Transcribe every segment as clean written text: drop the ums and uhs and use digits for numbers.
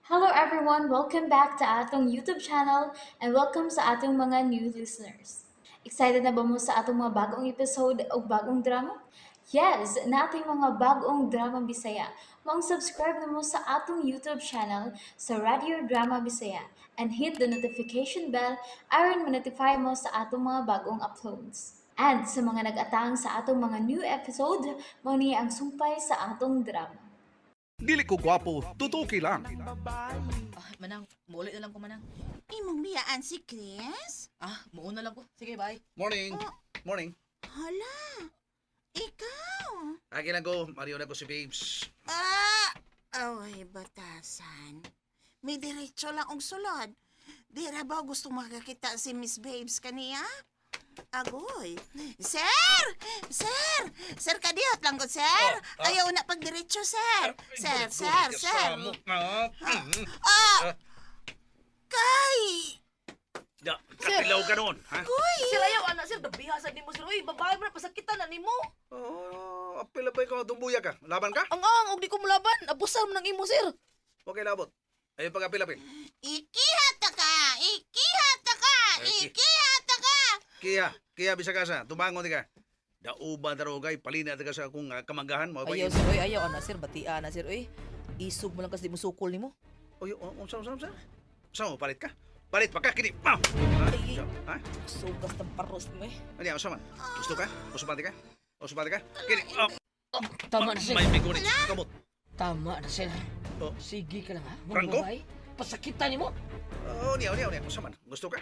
Hello everyone! Welcome back to atong YouTube channel and welcome sa atong mga new listeners. Excited na ba mo sa atong mga bagong episode o bagong drama? Yes, naa tay mga bagong drama Bisaya. Maong subscribe na mo sa atong YouTube channel sa Radio Drama Bisaya and hit the notification bell aron ma-notify mo sa atong mga bagong uploads. And sa mga nag-atang sa atong mga new episode, mao ni ang sumpay sa atong drama. Dili ko gwapo, tutuki lang. Ah, Manang, muuli na lang ko, Manang. Imong biyaan si Chris? Ah, muuna lang ko. Sige, bye. Morning. Morning. Hala, ikaw. Agi lang ko, Mario na ko si Babes. Ah, away batasan. May diretso lang og sulod. Di ra ba gusto makakita si Miss Babes kaniya? Agoy. Sir! Sir! Sir, kadiyot lang ko, sir. Oh, ah. Ayaw na pagdiretso, sir. Sir, sir, sir. Ah, Ah! Kay! Da, kapilaw ka noon, ha? Uy! Sir, ayaw, ana, sir. Gabiha sa nimo, sir. Uy, babae mo na, pasakitan na nimo. Oh, apila pa ikaw, dumbuya ka. Laban ka? Ang ang, og di ko mulaban. Abusar mo ng imo, sir. Okay, labot. Ayaw pag-apil-apil. Ikihata ka! Ikihata ka! Ay, Ikihata ka! Kiya, kiya bisa ka sa, tumangon di ka. Dauban tarogay, palina ka sa akong kamanggahan. Mo ba Ayaw, sir. Uy, ayaw, ana, sir. Batia, ana, sir. Uy, isog mo lang kasi di mo sukol nimo. Uy, unsa, unsa, unsa? Unsa mo, palit ka? Palit pa ka, kini. Ah! Ay, Ha? Sugas ng paros mo, eh. Ano yan, unsa man? Gusto ka? Gusto ka? Gusto ka? Kini. Oh, Tama na, sir. May bigonis. Kamot. Tama na, sir. Oh. Sige ka lang, ha? Mga Franco? babae, pasakitan nimo. Oh, niya, niya, niya. Unsa man? Gusto ka?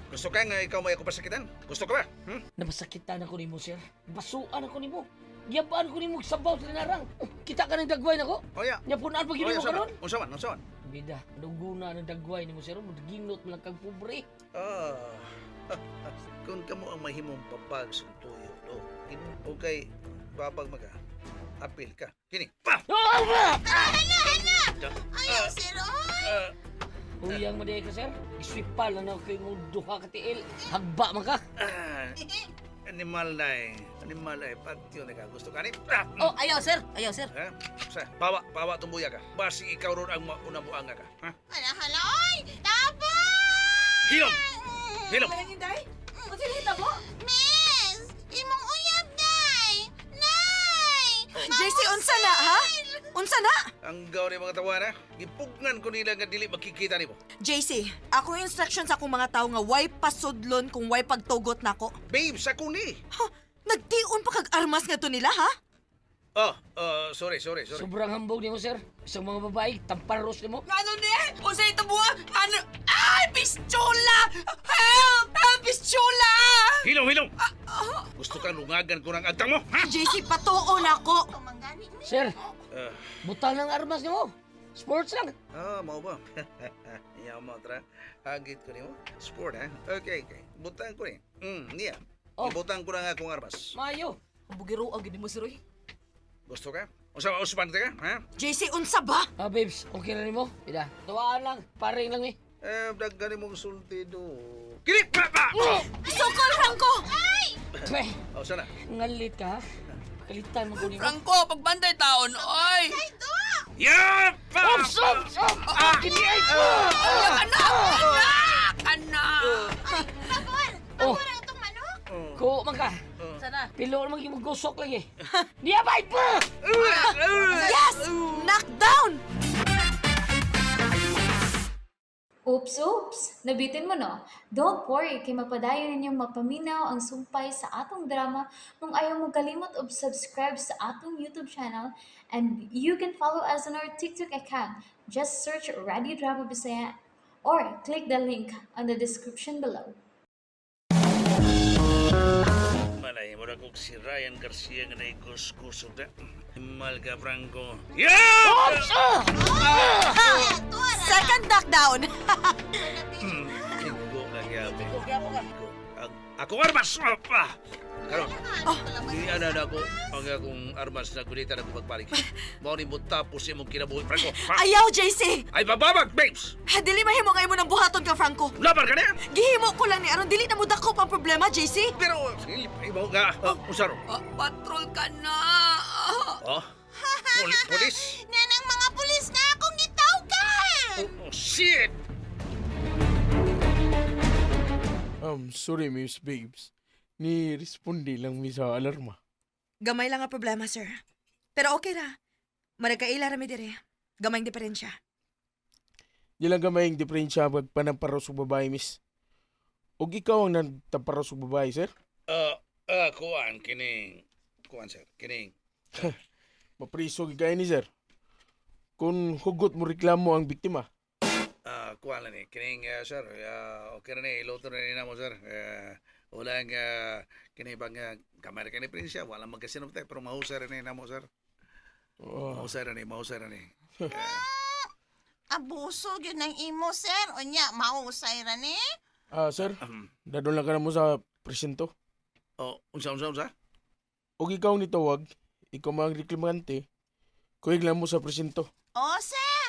Gusto ka nga ikaw may ako pasakitan? Gusto ka ba? Hmm? Napasakitan ako nimo, sir. Basuan ako nimo. Giyabaan ko nimo sabaw sa linarang. Oh, kita ka ng dagway nako. Oh, ya. Nya punaan pag Oh, ya, mo unsa man? karon. Unsa man? Unsa man? Bida, duguna ng dagway nimo, sir. Ginot mo lang kag pobre. Ah. Kung kamo ang mahimong babag sa tuyo, do. Okay, babag maga. Apil ka. Kini. Pa! Oh, ah! Hala, hala! Da- Ayaw, sir, oy! Ah, Uyang mo ka, sir. Iswipal na na kay mo duha ka tiil. Hagba man ka. ah, animal na eh. Animal na eh. Patyo na ka. Gusto ka ni? Ah! Oh, ayaw, sir. Ayaw, sir. Ha? Sa, bawa, bawa tumbuya ka. Basi ikaw ron ang mauna buanga ka. Ha? Hala, hala, oy! Tapos! Hilom! Hilom! Inday? Unsa nahita mo? Miss! Imong uyab, Nay! Nay! JC, unsa na, ha? Unsa na? Ang gaw ni mga tawana, gipugnan ko nila nga dili makikita nimo. JC, ako yung instruction sa akong mga tao nga way pasudlon kung way pagtugot nako. Babe, sa kuni. Ha? Nagtion pa kag armas nga to nila, ha? Oh, sorry, sorry, sorry. Sobrang hambog nimo, sir. Isang mga babae, tamparos nimo. Ano ni? Unsa ito buwa? Ano? Ay, pistola! Help! Help, pistola! Hilom, hilom! Gusto ka lungagan ko ng agtang mo, ha? JC, patuo nako. Tumanggani, miss. Sir, Ah, butang ng armas nimo. Sports lang. ah, mao ba? Yaw mo, tra. Hagit ko nimo. Sport, ha? Okay, okay. Butang ko ni. Niya. Oh. Ibutang ko na nga akong armas. Mayo. Ang bugiro ang gid nimo, sir, uy. Gusto ka? Unsa usapan ka, ha? JC, unsa ba? Ah, babes, okay na nimo? Ida, tuwaan lang, paring lang eh. Eh, daghan mong sulti do. Kini! Pa! Pa! Sukol, Franco! Peh, Oh, sana. ngalit ka ha? Kalitan mo ko nimo. Franco, pagbantay taon, oy! Yeah! Pa! Ops, ops, ops! Ah, kini ay! Anak! Anak! Anak! Pabor! Oh. Pabor ang itong manok! Ko man ka. Sana. Pilo naman yung gusok lagi. Niya ba pa? Yes! Knockdown! Oops, oops! Nabitin mo no? Don't worry, kay mapadayon ninyong mapaminaw ang sumpay sa atong drama kung ayaw mo kalimot og subscribe sa atong YouTube channel and you can follow us on our TikTok account. Just search Radio Drama Bisaya or click the link on the description below. Malay mo na kung si Ryan Garcia nga naikuskusog na. Mal ka, Franco. Yeah! Oops! Ah! Second knockdown! Igo ka gyapon. Igo gyapon ka. Igo. Akong armas! Ah, ah. Karon, di ana na ako ang akong armas na gunita na ako pagbalik. Mao ni mo tapos imong kinabuhi, Franco. Ha? Ayaw, JC! Ay bababag, babes! Dili mahimo nga imo ng buhaton ka, Franco. Laban ka niya! Gihimo ko lang ni aron dili na mo dakop ang problema, JC. Pero, ibaw ka, usaro. Ah, patrol ka na! Oh? Pulis? Nanang mga pulis nga akong gitawgan! Shit! Sorry, Miss Babes. Ni respondi lang mi sa alarma. Gamay lang ang problema, sir. Pero okay ra. Maragkaila ra mi dire. Gamayng diferensya. Di lang gamay ang diferensya pagpanamparos sa babae, miss. Og ikaw ang nagtaparos sa babae, sir? Kuan, kining. Kuan, sir. Kining. Mapriso gid kayo ni sir. Kung hugot mo reklamo ang biktima. Kuan lang ni. Kining, sir. Okay na ni. Iluto na ni namo, sir. Walang, kini bang, kamay ra kini prinsya. Walang magkasinop tayo. Pero mahusay ra ni namo, sir. Oh. Mahusay ra ni, mahusay ra ni. Abuso gyud ng imo, sir. Unya, mausay ra ni. Ah, sir, dadon lang ka na mo sa presinto. Oh, unsa, unsa, unsa? Og ikaw ni tawag, ikaw man ang reklamante, kuyog lang mo sa presinto. Oh, sir.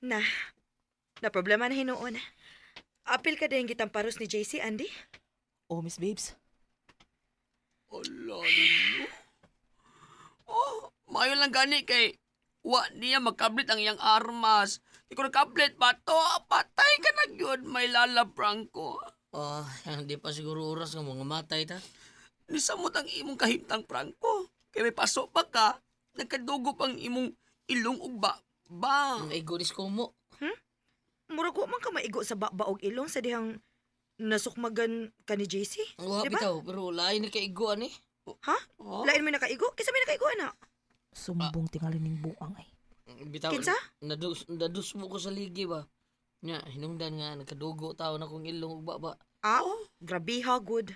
Na, na problema na hinuon. Apil ka din gitang paros ni JC, Andy? Oh, Miss Babes. Ala ninyo. Oh, maayo lang gani kay wa niya makablit ang iyang armas. Di ko nakablit pa to. Patay ka na gyud, may lala Franco. Oh, hindi pa siguro oras nga mga matay ta. Nisamot ang imong kahimtang Franco. Kay may paso pa ka, nagkadugo pang imong ilong ug ba. Ba. Ang igo ni mo. Murag wa man ka maigo sa babaog ilong sa dihang nasukmagan ka ni JC. Wa Diba? bitaw, pero lain ni kaigo ani. Ha? Oh? Lain mo nakaigo? Kisa may nakaigo ana. Sumbong tingali ning buang ay. Bitaw. Kinsa? Nadus nadusmo ko sa ligi ba. Nya, hinungdan nga nagkadugo taw na kong ilong ug baba. Ah, grabe ha, good.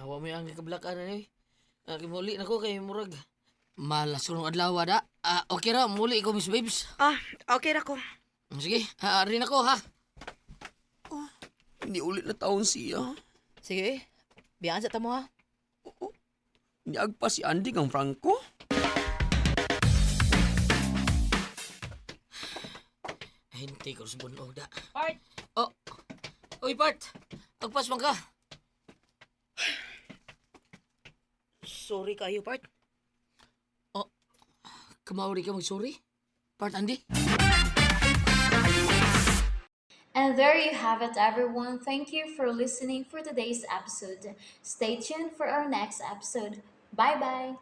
Hawa mo yung kablakan ani. Ah, muli na ko kay murag. Malas ko nung adlaw da. Ah, okay ra, muli ko Miss Babes. Ah, okay ra ko. Sige, rin ako ha. Hindi ulit na taon siya. Sige eh. Biyaan sa tamo ha. Niagpa si Andy kang Franco. Hintay ko sa bunog da. Part! Oh. Uy, Part! Agpas man ka. Sorry kayo, part. Oh. Kamauri ka magsuri? Part, Andy? And there you have it, everyone. Thank you for listening for today's episode. Stay tuned for our next episode. Bye bye.